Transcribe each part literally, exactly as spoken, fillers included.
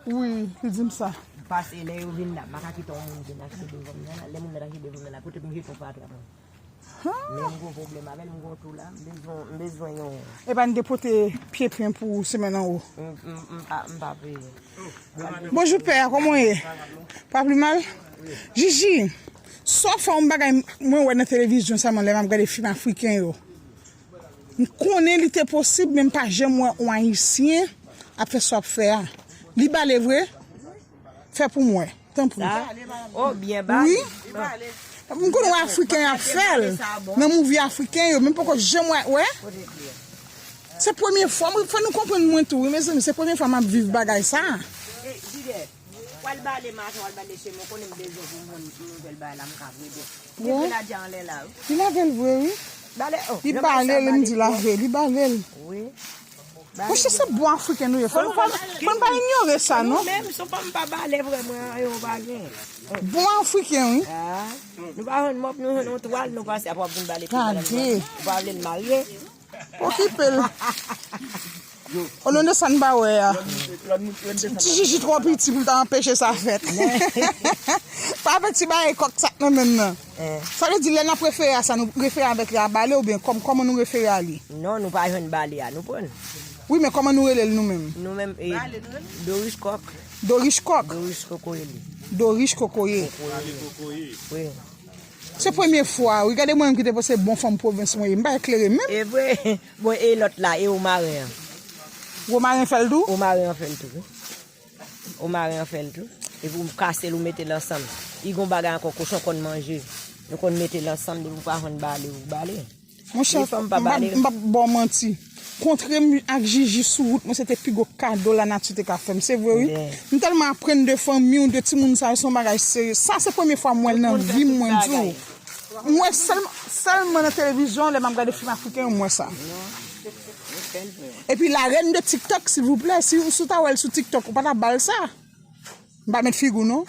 Wi, li di m sa. Pase lè yo vin la, m pa ka kite yon moun vin achte devan m nan la. Lè moun nan achte devan m nan la, pote m jete yon fatra mwen. Men m gon pwoblèm avè l, m gon tou la, m bezwen, m bezwen yon. Epa n te pote pye pen pou semèn anwo. M, m, m pa, m pa peye. Bonjou pè, kòman w ye? Pa pi mal? Jiji, sa w fè yon bagay mwen wè nan televizyon sèlman lè m ap gade fim afriken yo. M konnen li te posib, men m pa janm wè yon ayisyen ap fè sa w ap fè a. Li bale vre? Fè pou m wè, tanpri. Sa? Oh, byen bale. Wi. M konn wè afriken ap fè l nan mouvi afriken yo, men m poko janm wè. Wè? Se premye fwa, mwen, fò nou konprann mwen tou, wi, mezanmi, se premye fwa m ap viv bagay sa. Jidè, w al bale maten, w al bale cheme, w konnen m bezwen pou m jwenn nouvèl bagay la, m ka ap rele w. Gen grenadya anlè la, wi. Li lave l vre, wi. Bale, oh, li bale l, m di lave, li bale l. Wi. Monchè, se bon afriken nou ye. Fò nou pa, fò nou pa inyore sa, non. Nou menm, se pa m pa bale vre, mwen, anyen ou pa gen. Bon afriken, wi. Ah, nou pa jwenn mòp, nou jwenn yon twal, nou pase, apre w ap vin bale. Gade. Ou pa vle n marye? Okipe l. O non de sa n pa wè a. Ti Jiji twò piti pou l ta anpeche sa fèt. Pa fè ti bagay kòk sa k nan men n nan. Sa vle di lè n ap refere a sa, nou refere avèk li a bale oubyen kòm, kòman nou refere a li? Non, nou pa jwenn bale a, nou pran l. Wi, men kòman nou rele l nou menm? Nou menm, e, Doris Kòk. Doris Kòk? Doris Kokoye li. Doris Kokoye. Kokoye. Wi. Se premye fwa, wi. Gade mwen menm ki te panse bon fanm pwovens mwen ye. M pa eklere menm. E vre. Bon, e lòt la, e omaren an? Omaren fè l tou? Omaren an fè l tou, wi. Omaren an fè l tou. Epi ou kase l, ou mete l ansanm. Li gon bagay ankò, kochon konn manje. Nou konn mete l ansanm, depi ou pa jwenn bale, ou bale. Monchè, m p ap ba w manti. Kontre m ak Jiji sou wout mwen, se te pi gwo kado lanati te ka fè m. Se vre, wi. M tèlman aprann de fanmi w, de timoun sa yo, se yon bagay serye. Sa, se premye fwa m wè l nan vi m, mwen di w. M wè sèlman, sèlman nan televizyon, lè m ap gade fim afriken yo, m wè sa. Epi la reine de TikTok, silvouplè, si, si w ta wè l sou TikTok, ou pa t ap ba l sa. M pa met figi w, non.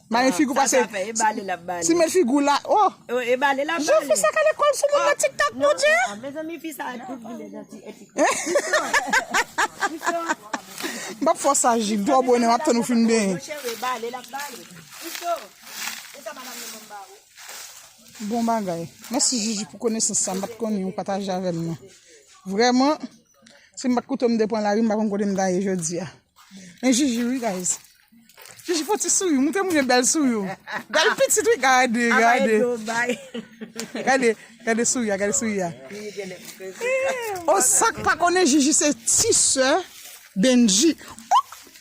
Mare figi w pase. Sa sa fè, e bale l ap bale. Ti met figi w la, oh. E bale l ap bale. Jan fi sa k al lekòl sou moun nan TikTok, Bondye. Ah, mezanmi, fi sa tout vin nan ti etik. M p ap fè w sa, Jil. Twò bonè, m ap tann ou fin benyen. Monchè, e bale l ap bale. Iso, e sa madanm nan ban m ba ou. Bon bagay. Mèsi, Jiji, pou konesans sa. M pa t konnen ou pataje avè m, non. Vrèman, si m pa t koute w, m te pran lari, m pa konn kote m ta ye jodi a. Men Jiji, wi, guys. Jiji fè ti souri, montre moun yo bèl souri w. Bèl pitit wi, gade, gade. Gade, gade souri a, gade souri a. O, sa k pa konnen Jiji se ti sè Bendji.